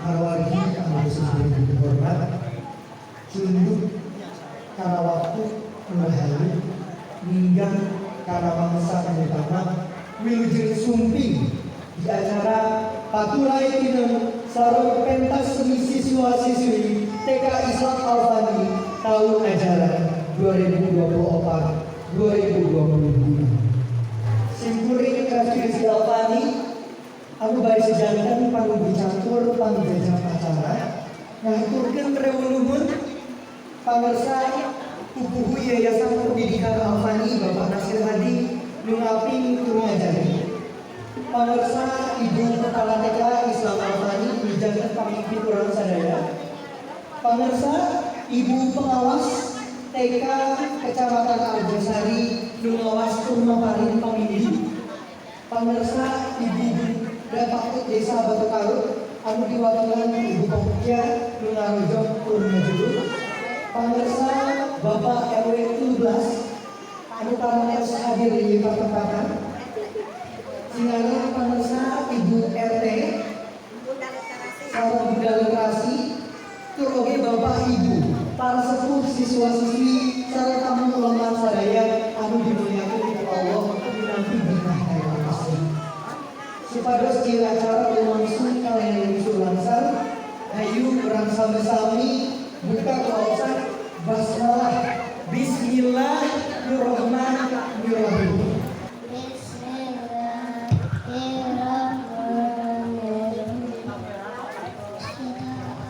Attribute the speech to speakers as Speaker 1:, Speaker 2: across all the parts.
Speaker 1: Para wargi anu khusus dihormat, cunduk kana waktu nu rahayu, ninggang kana mangsa utama, wilujeng sumping di acara Paturai Tineng sareng pentas seni siswa siswi TK Islam Alfani tahun ajaran 2024 2025. Simkuring Raffi Alfani anu bari sejanten panunggu catur pangjajang acara ngahaturkeun rewu nuhun pangersa pupuhu Yayasan Pendidikan Alfani, Bapak Nasir Hadi nu ngaping tur ngajari. Pangersa Ibu Kepala TK Islam Alfani nu janten pamimpin urang sadaya. Pangersa Ibu Pengawas TK Kecamatan Arjosari nu ngawas tur maparin pamimbi. Pangersa Ibu Bapak Desa Batu Karut anu diwakilan Ibu Pokja nu ngarojong tur ngajuru. Pangersa Bapak RW 13 anu parantos hadir di pertempatan. Sinareng pangersa Ibu RT sareng Bunda Literasi tur oge Bapak Ibu para sepuh, siswa siswi sareng tamu ulama sadaya anu dimuliakeun ku Allah minangka berkah kaya pasti. Supados ieu acara lumangsung kaliyan lumangsung langsar, hayu urang sami-sami buka kaosan basmalah. Bismillahirrahmanirrahim.
Speaker 2: Bismillahirrahmanirrahim.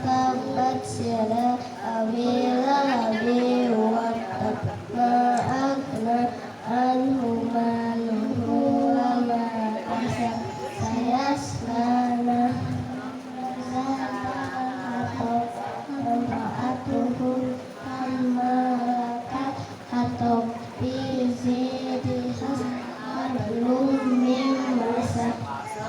Speaker 2: Tabbat yada abi lahabi wa tab, ma aghna anhu maluhu wa ma kasab, sayasla naran atau imra'atuhu hammalatal hatab fi jidha hablum min masad.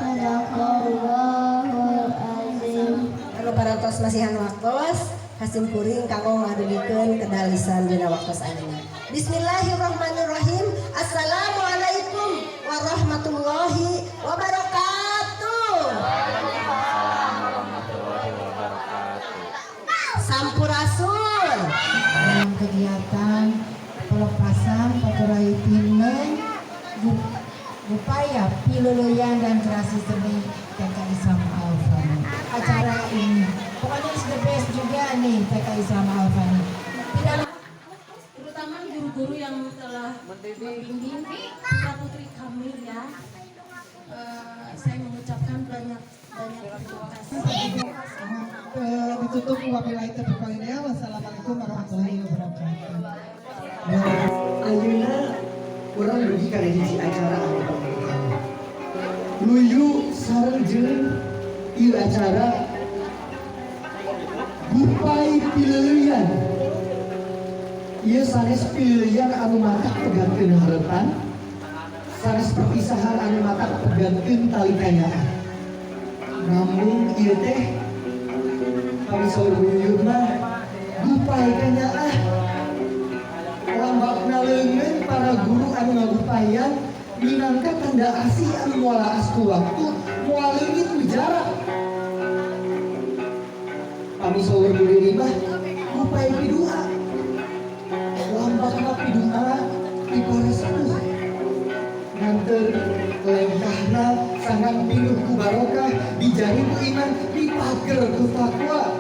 Speaker 2: Sadaqallahul azim.
Speaker 3: Anu parantos masihan waktos hasim kuring kanggo ngadugikeun kedalisan dina waktos ayeuna. Bismillahirrahmanirrahim. Assalamualaikum warahmatullahi wabarakatuh.
Speaker 4: Waalaikumsalam warahmatullahi wabarakatuh.
Speaker 3: Sampurasun.
Speaker 5: Dalam kegiatan pelepasan Paturai Tineng upaya pileuleuyan dan kreasi seni TK Islam Alfani. Acara ini pokoknya is the best juga nih TK Islam Alfani. Tidak
Speaker 6: Terutama guru-guru yang telah membimbing putra putri kami ya. Saya mengucapkan banyak banyak terima kasih.
Speaker 5: Ditutup, wabillahi taufiq wal hidayah. Wassalamualaikum warahmatullahi wabarakatuh.
Speaker 1: Ayeuna urang dugi kana hiji acara anu pernikahan. Luyu sareng jeung ieu acara Gupai Pileuleuyan. Ieu sanes pileuleuyan anu matak pegatkeun harapan, sanes perpisahan anu matak pegatkeun tali kanyaah. Namun ieu teh kami saur buyut mah gupai kanyaah, lambakna leungeun para guru anu ngagupayan minangka tanda asih anu moal laas ku waktu, moal leungit ku jarak. Kami saur buri mah gupai pidua, lambakna pidua di para sepuh nganter lengkahna sangat pinuh ku barokah, dijaring ku iman, dipager ku takwa.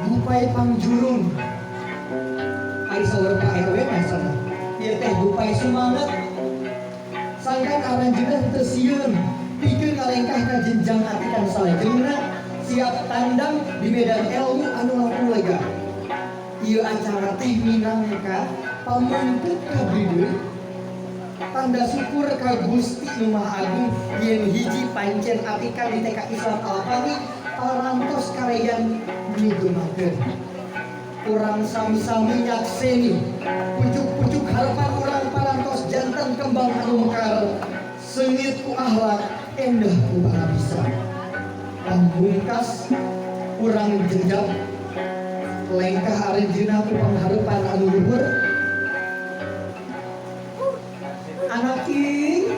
Speaker 1: Gupai pangjurung, ari saur Pak RW mah sana ieu teh gupai semangat sangkan aranjeunna teu sieun pikeun ngalengkah ka jenjang atikan salajengna, siap tandang di medan ilmu anu langkung lega. Ieu acara teh minangka pameungpeut kabrideun, tanda syukur ka Gusti Nu Maha Agung yen hiji pancen atikan di TK Islam Alfani parantos kareyan migemakeun. Urang sami-sami nyakseni pucuk-pucuk harapan urang parantos janten kembang anu mekar, seungit ku akhlak, endah ku parabisa. Pamungkas, urang jenjak lengkah aranjeunna ku pangharepan anu luhur. Anak ing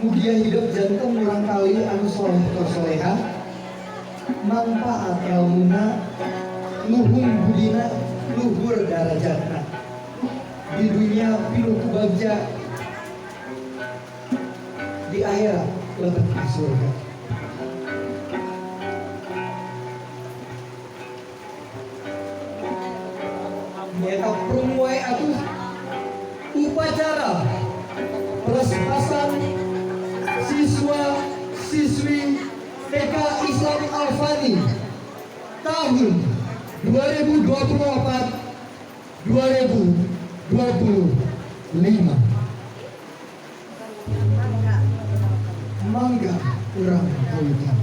Speaker 1: mugia hidup janten murangkalih anu soleh tur soleha, manfaat elmuna, luhung budina, luhur darajatna. Di dunia pinuh ku bagja, di akhirat lebet ka surga. Nyata prung wae atuh upacara pelepasan siswa siswi TK Islam Alfani tahun 2024 2025. Mangga urang kawitan.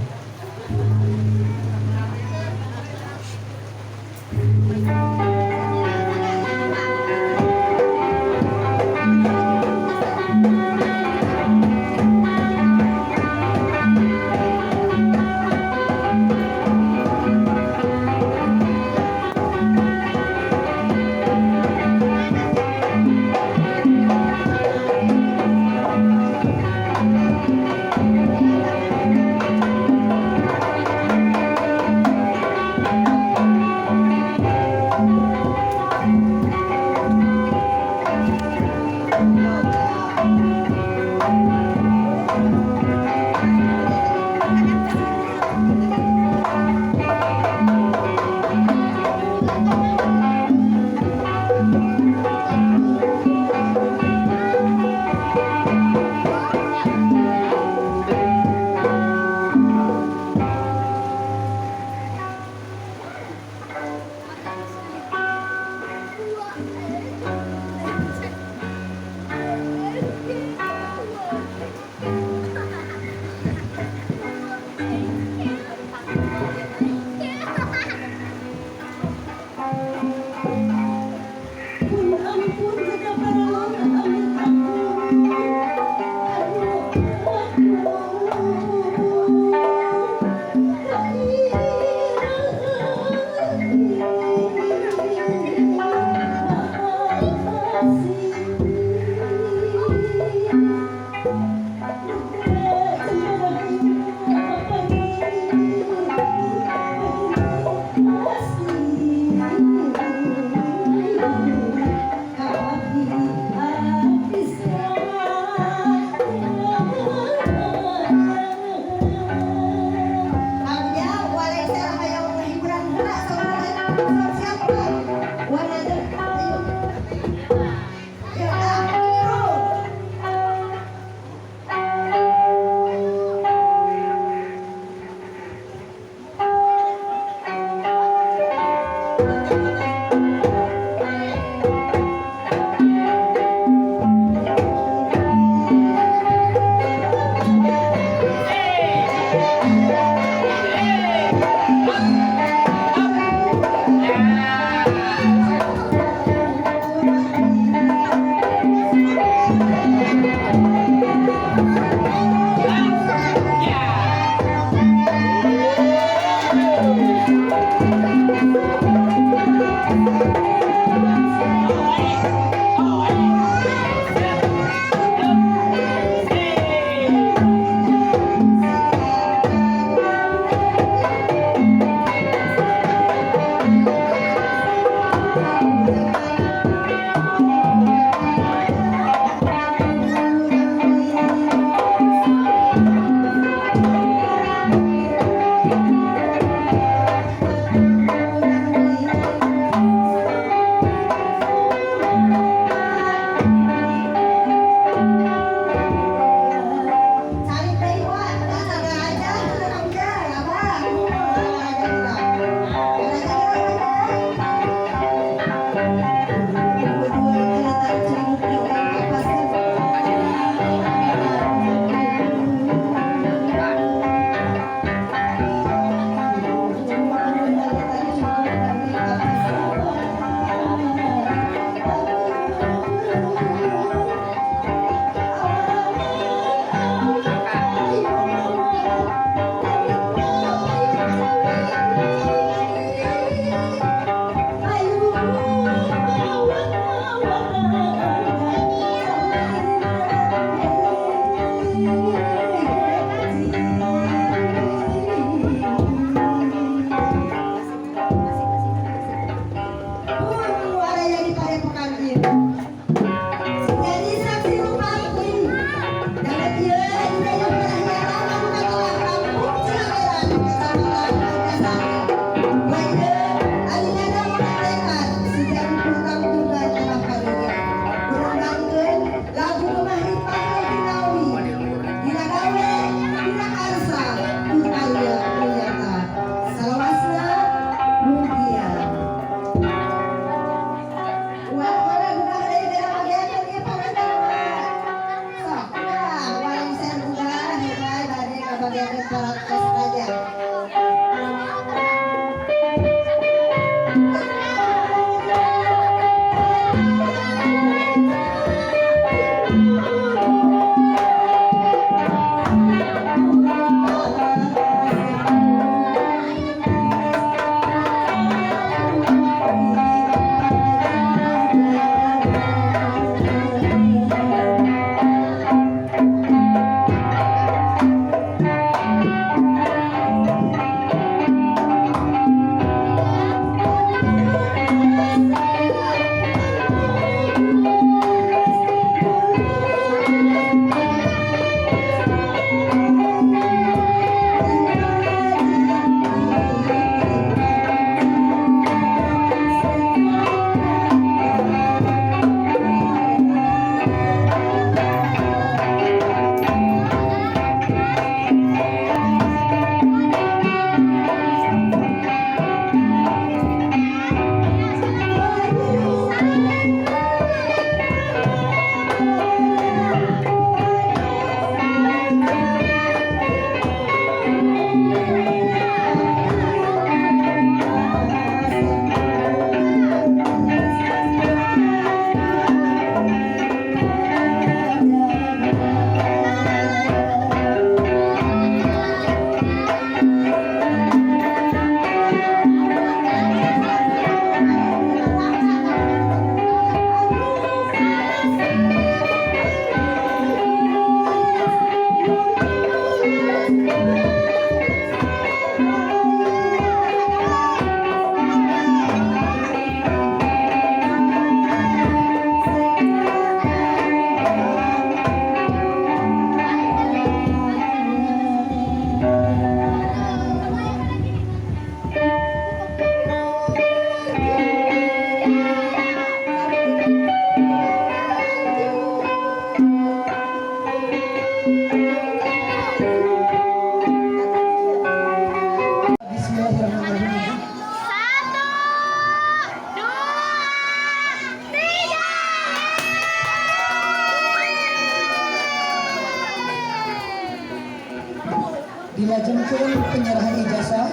Speaker 1: Dilajengkeun penyerahan ijazah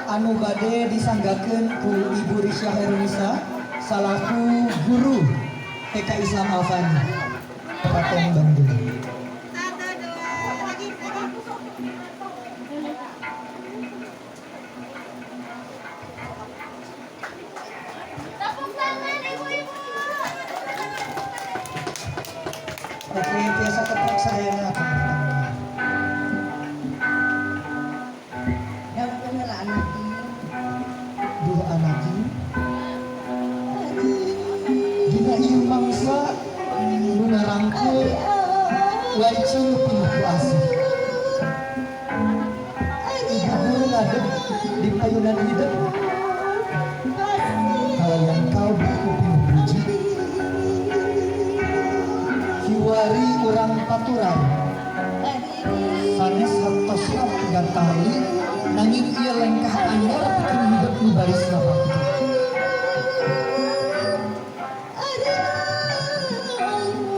Speaker 1: anu bade disanggakeun ku Ibu Risya Herunisa salaku guru TK Islam Alfani Kabupaten Bandung.
Speaker 2: Tepuk tangan ibu-ibu.
Speaker 1: Oke, tiasa tepuk sadayana.
Speaker 3: Dampun heula anak ieu.
Speaker 1: Duh anaki, dina ieu mangsa nu narangkul wanci nu pinuh ku asih. Ibu guru ngadeg di payunan hidup kalayan kalbu ku pinuh puji. Kiwari urang paturan sanes hartosna gantali, nanging ieu lengkah anyar pikeun hidup nu baris ngabakti.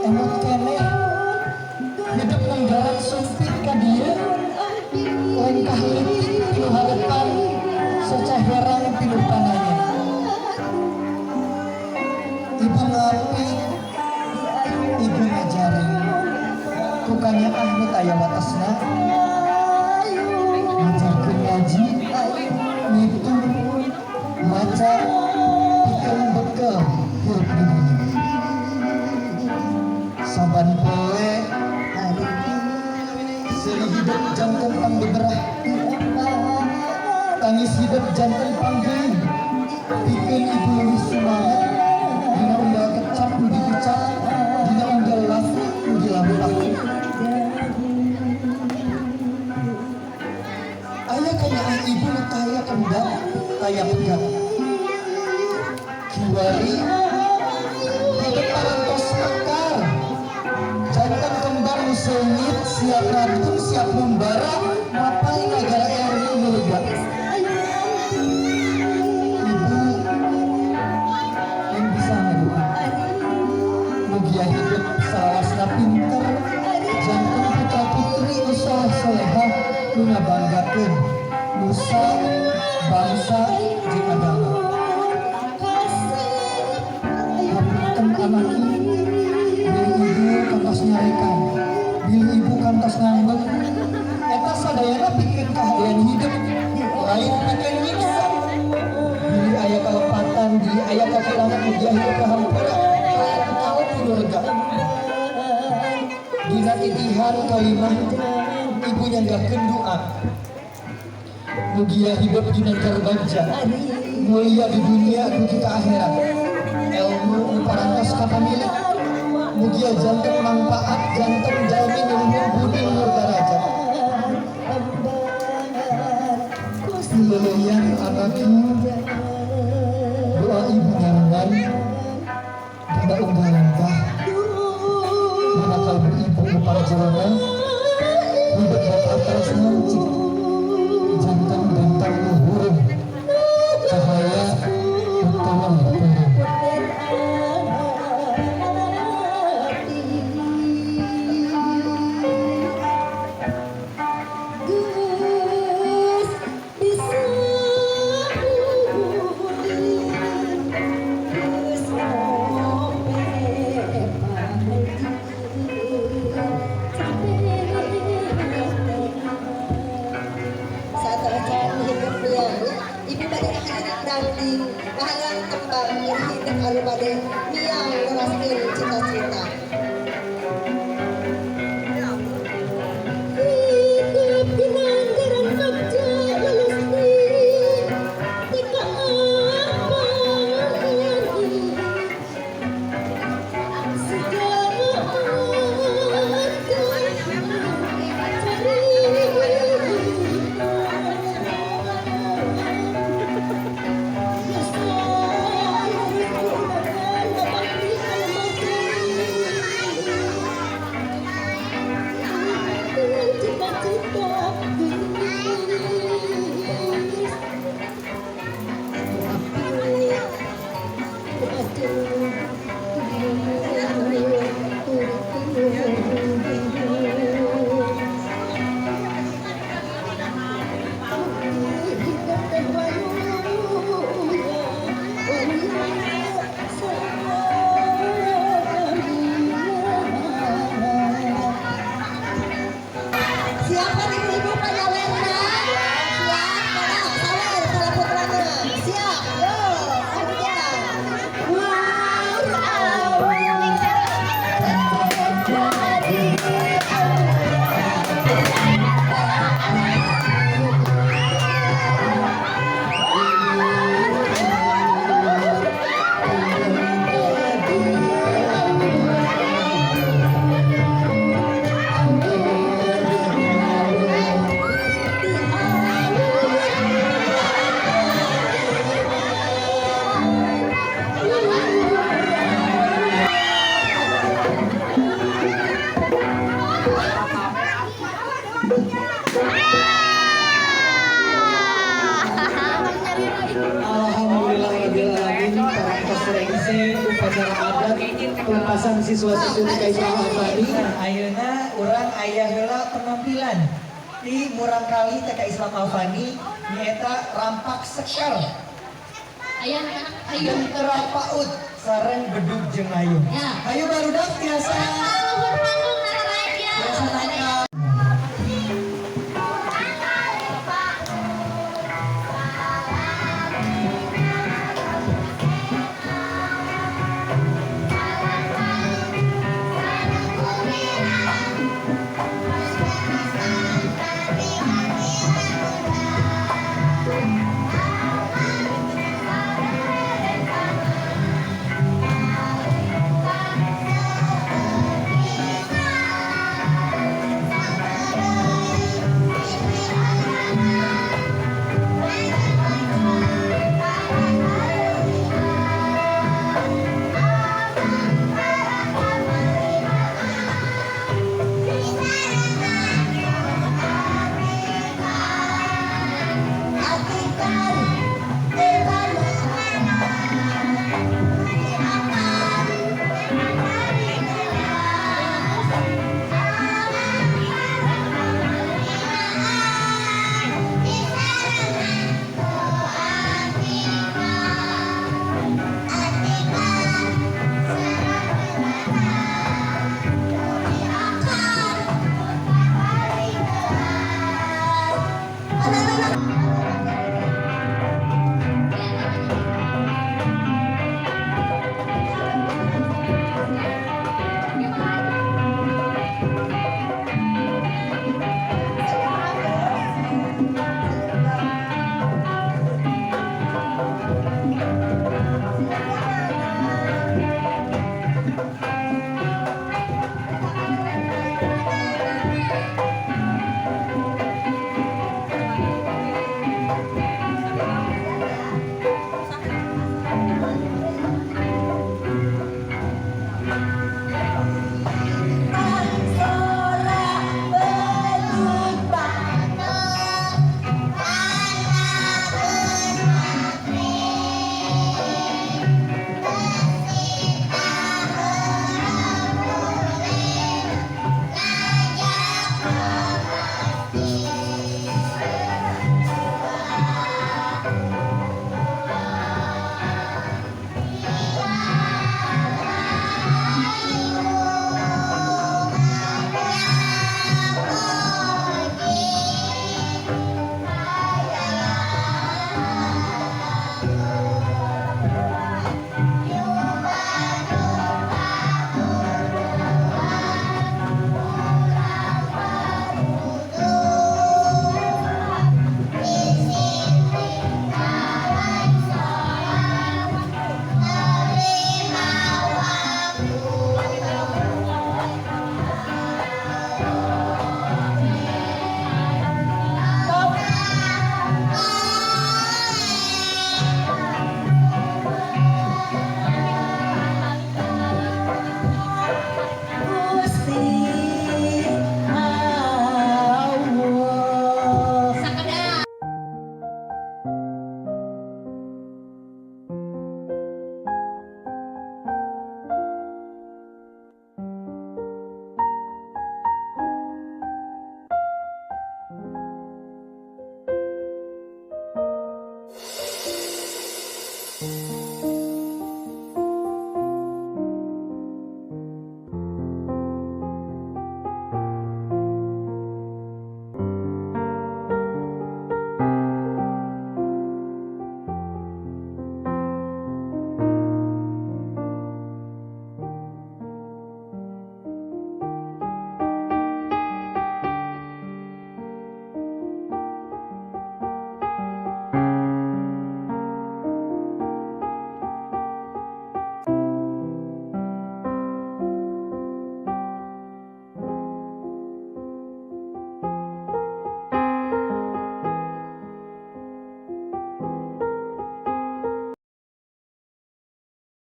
Speaker 1: Emot keneh hidup nenggalan sumpit ka dieu, lengkah leutik pinuh harapan, soca herang pinuh pananya. Ibu ngapi, ibu ngajarin, ku kanyaah nu taya watesna, ngajarkeun ngaji, ngitung, maca, pikeun bekel hirup di dunya. Saban poe seuri hidup janten pangbeberah, tangis hidup janten panggeulih, pikeun ibu leuwih sumanget dina unggal kecap nu diucap, dina unggal lafaz nu dilampah. Aya kanyaah ibu nu taya kendang, taya pegat. Kiwari hidup parantos mekar, janten kembang nu seungit, siap rantun, siap membara, mapay nagara ilmu nu lega. Ibu yang bisa ngadoa, mugia hidup salawasna pinter, janten putra putri nu soleh solehah, nu ngabanggakeun nusa, bangsa, jeung agama. Hapunten anaki, bilih ibu kantos nyarekan, bilih ibu kantos ngambek, eta sadayana pikeun kahadean hidup, lain pikeun nyiksa. Bilih aya kalepatan, bilih aya kakirangan, mugia hidup kahampura kalayan kalbu nu lega. Dina titihan kalimah ibu nyanggakeun doa, mugia hidup ginanjar bagja, mulia di dunia dugi ka akhirat. Ilmu nu parantos kapamilik mugia janten mangpaat, janten jalmi nu luhur budi luhur darajat. Leleuyan anaki, doa ibu nyarengan dina unggal lengkah, dina kalbu ibu nu parjerona hidup bakal terus ngancik, janten bentang nu hurung, cahaya nu tewel turun.
Speaker 3: Geus disahurin, geus ngope panjieun, capek teh.
Speaker 1: Pasang siswa-siswi TK Islam Alfani. Ayeuna urang aya heula penampilan di murangkalih TK Islam Alfani, nyaeta Rampak Sekar.
Speaker 2: Ayo anak-anak, ayo.
Speaker 1: Jentera PAUD sareng bedug jeung ayun.
Speaker 2: Ya.
Speaker 1: Ayo barudak tiasa.